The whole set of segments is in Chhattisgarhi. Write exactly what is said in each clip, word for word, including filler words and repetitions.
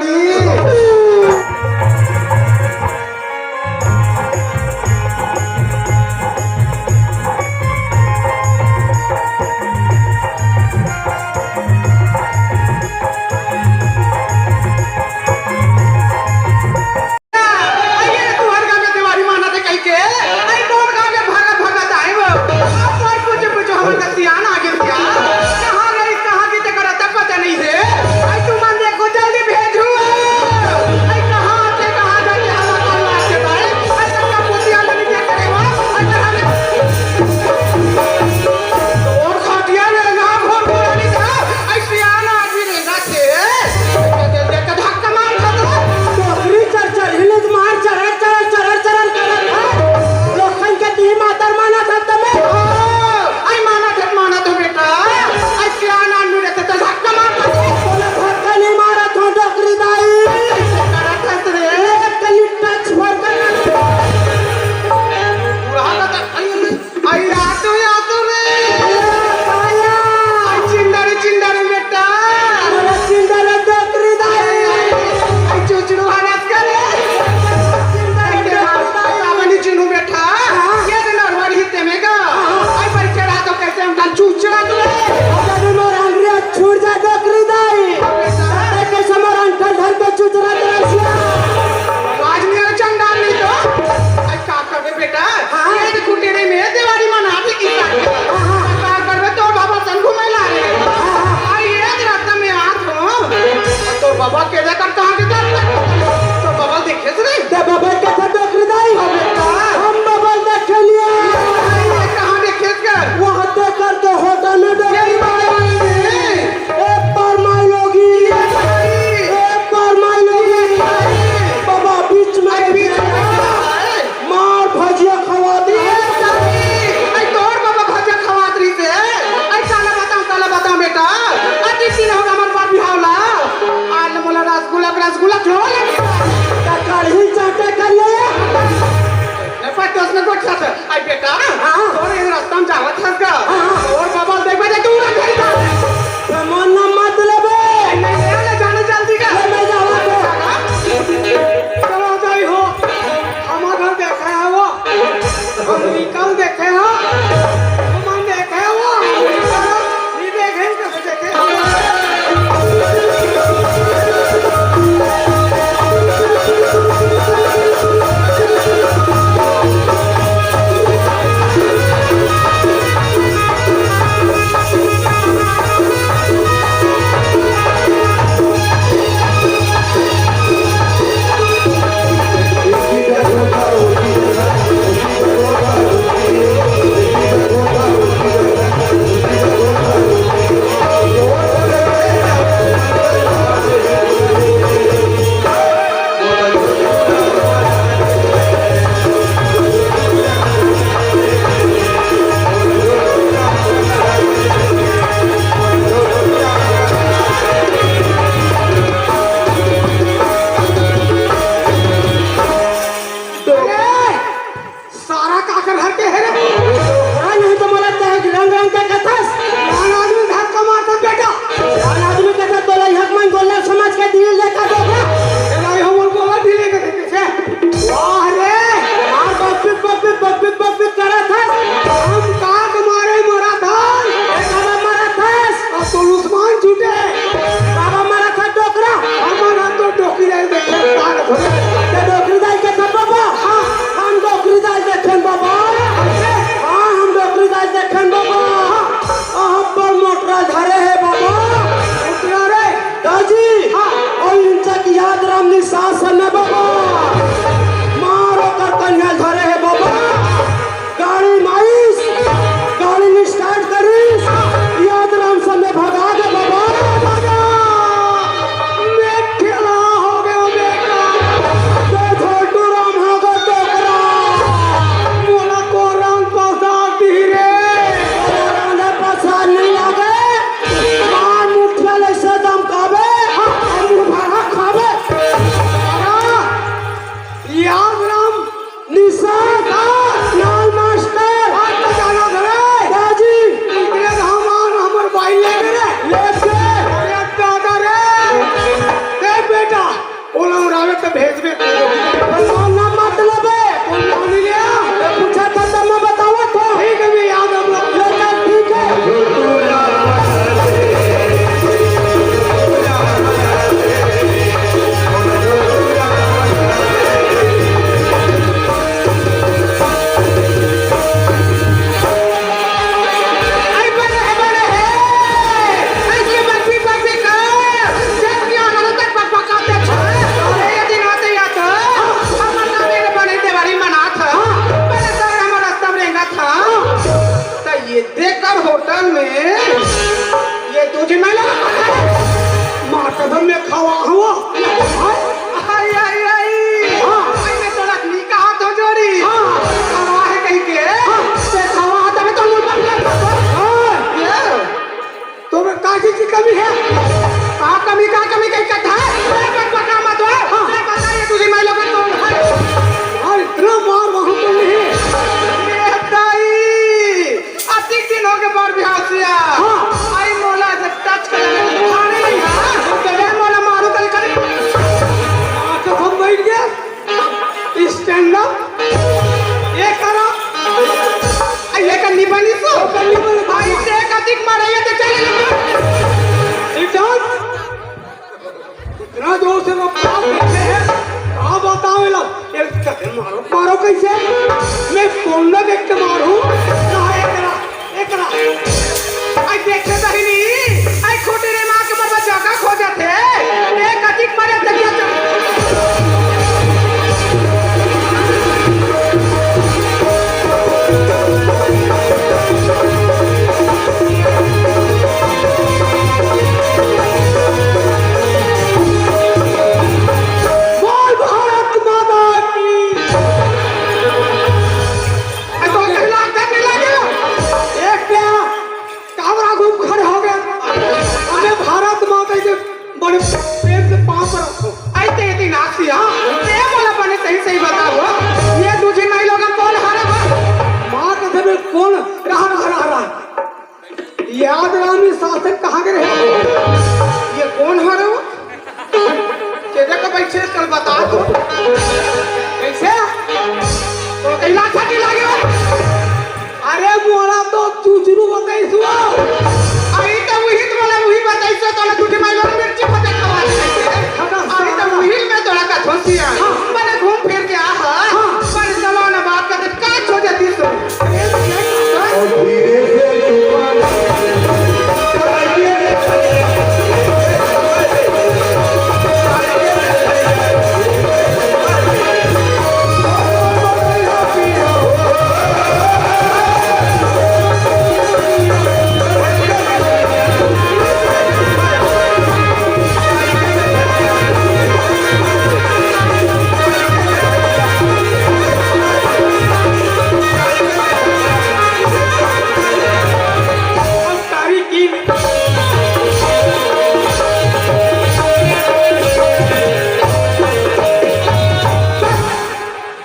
अरे, तुहर गाँव में देवारी मानत हे कहिके, अरे, तोर गाँव में भगत भगत आए वो। अब तोर पूछे पूछो हमर का सियान आ गे सियान। कहाँ गई, कहाँ की तेकर अता पता नहीं हे। अरे, तुमन देखो, जल्दी भेजू। अरे, कहाँ से, कहाँ जाके हम अपन लाज के बारे। अरे, सबका पोतिया लड़ी के करे वो। अरे, कहाँ ले तोर खटिया में ना घोर घोर नहीं था। अरे, सियान आदमी रे। के, के, के, के धक्का मार खा दो। डोकरी चर चर, हिलत मार, चरर, चरर, चरर, चरर करत हे। लोखन के दी मातर मानत हे तमे। ओ, आई मानत हे, मानत हे बेटा। आई सियान आदमी रहते तो धक्का मार खा दो। बोले, धक्का नहीं मारत हो, डोकरी दाई। कैसे करत हस रे? एक कली टच भर कर। बुढ़ा का तो, आई, आई, आई, आतू, आतू रे। ए, काया। आई, चिंदड़ी, चिंदड़ी बेटा। अरे, चिंदड़ी डोकरी दाई। आई, चुचड़ू हरस करे। चिंदड़ी डोकरी दाई। सावनी चिन्हू बेटा। हाँ। ये दिन और हमारी हिस्से में का। हाँ। आई, पर चढ़ा तो कैसे हम चुचड़ा तू रे। अरे, मोर अंगरी छूट जा डोकरी दाई। बेटा। कैसे मोर अंकल धर के चुचड़ा तू रे। आज मेरा चंदा नहीं तो। आई, का अबे बेटा, हाँ। ये तो कुटेरे में देवारी मना भी की साथ। हाँ, हाँ। का करबे, तोर बाबा संग घुमाई ला रहे। हाँ, हाँ। अरे, ये रास्ता में आत हो। तोर बाबा के जगह कहाँ के जात? तोर बाबा देखे से नहीं? ते बाबा के था डोकरी दाई। हाँ, बेटा। हम बाबा देखे लिए। ये कहाँ देखे से? वो हत्या करके होटल में डोकरी दाई। एक बार माई लोगी। एक बार माई लोगी। बाबा बीच में, बीच में। मार भजिया खवा दे। ए, तोर बाबा भजिया खवात रहिस हे। ए, काला बताऊं, काला बताऊं बेटा। अति दिन हो हमर बार बिहाव ला। आज मोला रसगुल्ला, रसगुल्ला खवा ले। त कढ़ी चाटे कर ले। नहीं, पर तो उसने कुछ चाटे। आई बेटा, हाँ। तोर ये रास्ता में जावत हस का? हाँ। तोर बाबा देख बजे तू ना घर जा। मन ना मत लेबे। नहीं, नहीं, ले, ले, जाने जल्दी का। ले, मैं जावा तो। चलो, जाई हो। हमार घर देखे हे वो। हम निकल देखे हो। हम देखे हो। नहीं देखे, कैसे देखे? कते मारो, मारो कैसे? मैं कोन ला देख के मारूं? ना, एकरा, एकरा। आई देखे बहिनी, आई खोटे रे माँ के बबा जगह खोजत हे। ए कतिक मरे तकिया चल। बोल भारत माता की। ए, तो कहला, कहने लगे। ए, क्या? कावरा घूम खड़े हो गए। अरे, भारत माता के बड़े प्रेम से पाँव पर रखो। आई ते इतनी नासी, हाँ? ते बोला बने सही, सही बताओ। ये दूजी माई लोगन कौन हारे बा? माँ कसम, कौन? रहा, रहा, रहा, रहा। याद रानी शासन कहाँ के रहे? ये कौन हो रे वो? के देखो बैठे, कल बता दो। कैसे? तो कैला छाती लागे हो? अरे मोरा तो चुचरू बताई सुआ। आई तो वही तो बोला, वही बताई सो, तो ना झूठी माई लोग मिर्ची पता खवा दे। आई तो वही में थोड़ा का धोसिया। हाँ। मैंने घूम फिर के आ, हाँ। पर जमाना बात का तो का हो जाती सो।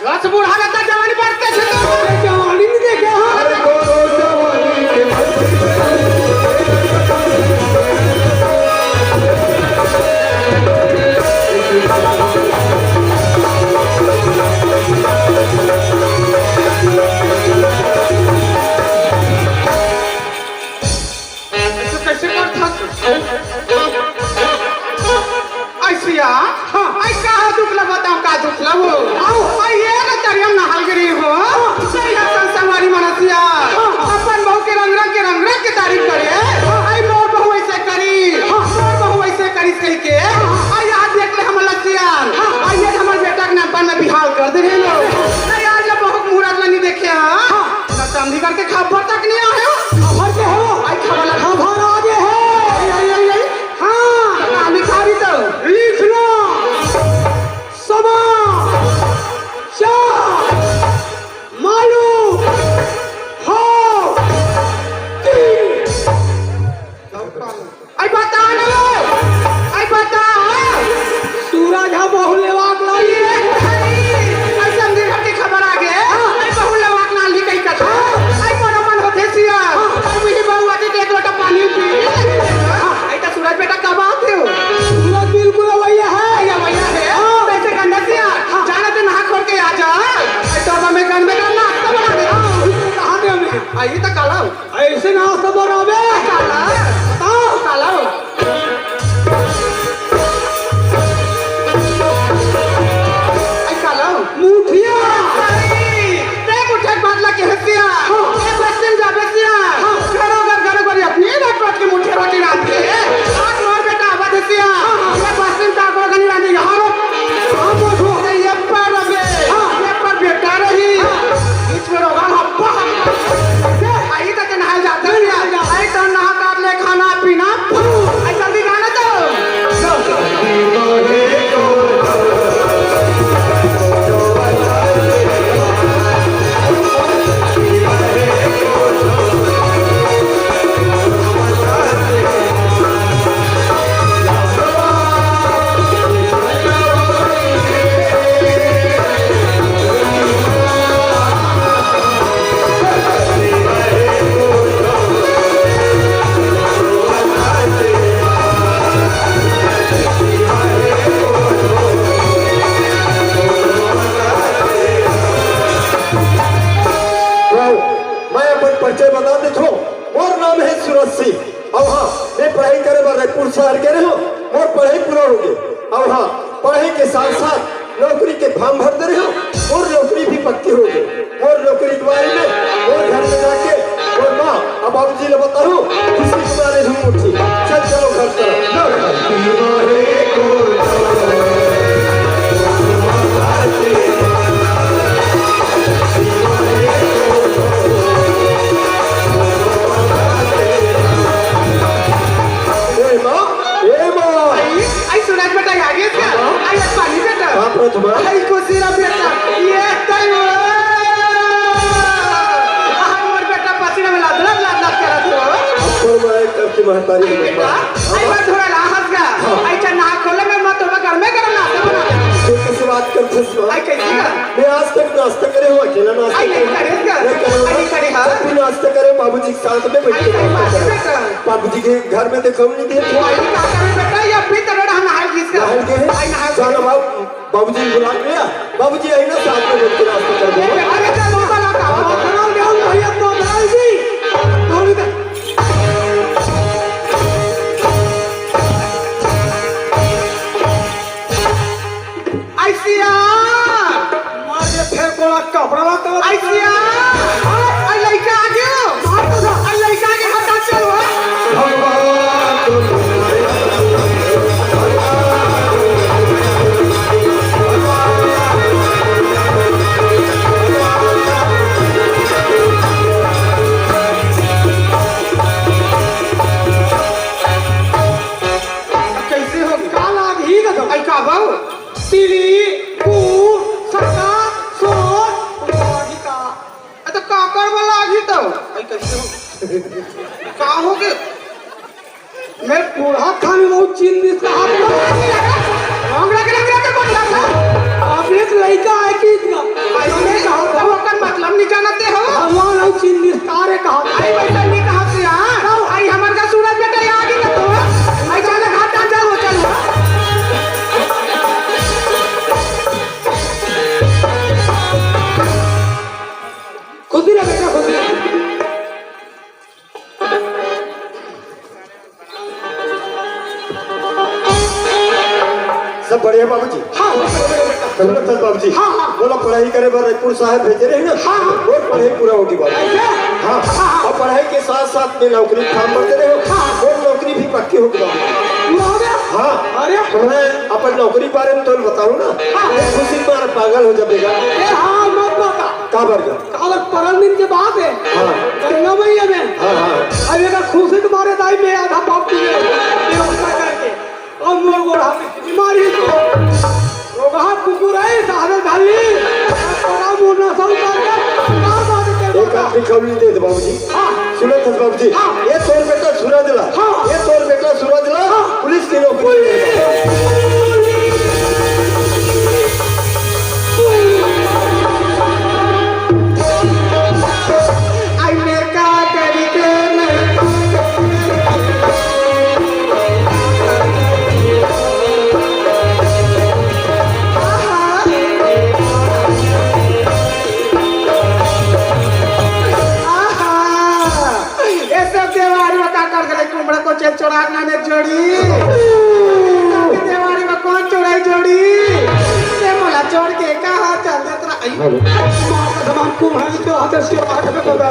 जस बूढ़ा रहता जवानी बढ़ते छे तो। अरे जवानी नहीं देखे, हाँ। अरे कौन हो जवानी के ऐसे कैसे करता? ऐसिया, हाँ। ऐसा दुख ला बताओ, का दुख ला वो? आओ। आई ये ना तरियम नहाल गिरी हो। हाँ। सही है, संसारी मनसिया। हाँ। अपन बहू के रंग रंग के, रंग रंग के तारीफ करे। हाँ। आई मोर बहू ऐसे करी, हाँ। मोर बहू ऐसे करी कह के। हाँ। आई आज देख ले हमर लसिया। हाँ। आई ये हमर बेटा के नानपन में बिहाल कर दे रहे लो। नहीं, आज ले बहू के मुहूर्त ला नहीं देखे, हाँ। हाँ। ना समझी करके खबर तक नहीं आयो। खबर के हो? आई खबर ला खबर आ गए है। आई, आई, आई, आई। हाँ। कहानी खारी तो। लिखना। समा। चा। मालूम। हो। ती। आई बता ना। आई बता। सूरज हा बहु लेवाक लागी। आई समझी घर के खबर आ गए। आई बहु लेवाक लागी कहीं कथा। आई मोर मन होथे सिया। आई मिली बहु आती देख लोटा पानी पी। आई तो सूरज बेटा कब आते हो? सूरज बिल्कुल भैया है। भैया, भैया है। हाँ। वैसे गंडसिया, हाँ। जाना तो नहा खोल के आ जा। आई तो अब हमें गन में गन नाश्ता बना दे। हाँ, कहाँ दे हमें? आई तो काला हो। ऐसे नाश्ता बनावे? काला। बताओ। काला हो। आई काला हो। मुठिया। आई, ते मुठिया के बात ला के हंसिया। हाँ। ते बस्ती में जाबे सिया। हाँ। घरों घर, घरों घर अपनी रट रट के मुठिया रोटी रांध के। आज मोर बेटा आवा दे सिया। हाँ, हाँ। ये बस्ती में ताको गनी रांधी यहाँ रो। हाँ, बोलो। ये पर बे। हाँ। ये पर बेटा रही। हाँ। बीच में रोगा हब्बा हब्बा। आई तो नहाए जाते हैं। आई तो नहा कर ले खाना पीना। आई जल्दी गाना तो। मैं अपन परिचय बता देथों। मोर नाम है सूरज सिंह। अउ हाँ, मैं पढ़ाई करे बर रायपुर शहर गे रहेंव। मोर पढ़ाई पूरा होगे। अउ हाँ, पढ़ाई के साथ-साथ नौकरी के फार्म भर दे रहेंव। मोर नौकरी भी पक्की हो गई। मोर नौकरी के बारे में मोर घर में जाके मोर माँ अउ बाबूजी ला बताहूँ, खुशी के मारे झूम उठी। चल, चलो घर तरफ। ए माँ, ए माँ। आई, आई सुनाज बेटा, आ गया क्या? हाँ। आई, आज पानी बेटा। हाँ, प्रथमा। आई को सिरा बेटा। ये तय हो। हमार बेटा पसीना में लदलद, लदलद करत हो। अब पर मैं करती महतारी में बेटा, आई बार थोड़ा राहत का। हाँ। आई चना खोले में मत, मैं घर में गरम नाश्ता बना दे। तू कैसे बात करती है? आई कैसे का? मैं आज तक नाश्ता करे हूँ, अकेला नाश्ता आई नहीं करे। करे का? नहीं करे हूँ। आई नहीं करे, हाँ। जब भी नाश्ता करे, बाबूजी के साथ में बैठ आई के सही नाश्ता बात है करे। बेटा। बाबूजी के घर में देखो नहीं देते। आई का करे बेटा, ये अभी तक हम नहाए किसका? नहाए के हैं? आई नहाए जाना बाबू, बाबूजी बुला लिया। बाबूजी आई ना, साथ में बैठ के नाश्ता कर दो। अरे चल, बाबा ला का? पकड़ो, जाओ भैया, तो भाई जी। थोड़ी देर। ऐसिया! मार दे फेर कोड़ा कपड़ा ला तो। ऐसिया! आ लइका आ गयो। मार तो आ लइका आ गयो, हटा चल हो। भगवान तो कैसे हो? का लागही गा तो? आई का बाऊ? तिली, कू, सका, सोर, लागही का? अ, तो का करबो लागही तो? आई कैसे हो? का हो गे? मैं बूढ़ा था, मैं बहुत चिन्ह दिस कहा था। रंग रंग रंग रंग बोल रहा था। अब एक लड़का है कि इतना? आई मैं कहा था। तो ओकर मतलब नहीं जानते हो? भगवान हम चिन्ह दिस तारे कहा था। आई वैसा नहीं कहा थे, हाँ? आई हमर का सूरज बेटा, यहाँ आ गई ना तो। आई चल, घाट आ जाओ, चल। खुशी रह बेटा, खुशी रह। सब बढ़िया बाबूजी? हाँ, हाँ, हाँ, हाँ। चलो, चल बाबूजी। हाँ, हाँ। बोला, पढ़ाई करे बर रायपुर साहब भेजे रहे ना? हाँ, हाँ। और पढ़ाई पूरा होगी बाबूजी। ऐसे? हाँ। हाँ, हाँ। और पढ़ाई के साथ साथ में नौकरी फार्म भरते रहे हो। हाँ। और नौकरी भी पक्की होगी बाबूजी। पूरा हो गया? हाँ। अरे। तो मैं अपन नौकरी बारे में तो बताऊँ ना? हाँ। ये खुशी मार पागल हो जाएगा। ए, हाँ, मत बता। का बर का? काबर परन दिन के बात है। हाँ। गंगा मैया में। हाँ, हाँ। अब एकर खुशी के मारे दाई में आधा पाप पी गए। व्यवस्था करके। अब मोर गोड़ा में बीमारी तो। रोगहा कुकुर है, साहब धाली। बड़ा मुन्ना सब उतार के, ना बात के एक बता। आदमी खबरी दे दे बाबूजी। हाँ। सुनो थस बाबूजी। हाँ। ये तोर बेटा सूरज ला। हाँ। ये तोर बेटा सूरज ला। हाँ। पुलिस के नौकरी। आई मैं का करी के मैं आहा! ये सब देवारी में का कर गले? कुमड़ा को चेल चोराक ना ने जोड़ी। देवारी में कौन चोराई जोड़ी? ये मोला छोड़ के कहाँ चल देत रहा? आई, हेलो। माँ का सामान कुमड़ा की तो हाथ से हाथ में बता।